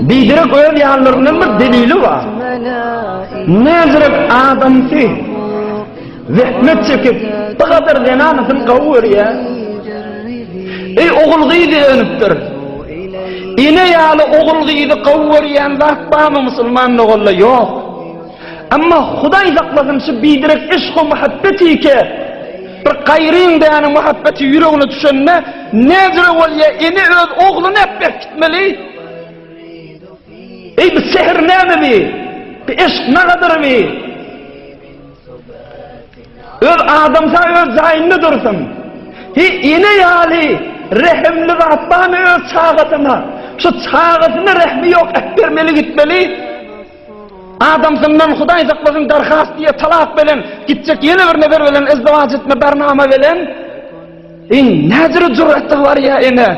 Biderek öz ýanlaryndan bir delili bar. Näzirek adamsy zähmet çekip, bu gadar zenanysyny gowy görýär. Eý ogul gyzy önüpdir. Ene ýaly ogul gyzy gowy görýän zat barmy musulman doganlar? Ýok. Emma Hudaý saklasyn şu biderek yşk-u muhabbetike bir gaýryň däniň muhabbeti ýüregine düşende näjüre bolýa ene öz ogluny äpberip gitmeli. Eý bu sehr näme bi? Bu yşk nagadyr bi? Öz adamsa öz jaýynda dursun. Hi ene ýaly rehimli zat barmy öz çagasyna? Şu çagasyna rehmi ýok äpbermeli gitmeli. Adamsyndan Hudaý saklasyn darhast diýe talak bilen gitjek ýene bir nefer bilen izdiwaç etme barnama bilen. Iň näjüre jüretli bar ýa ene.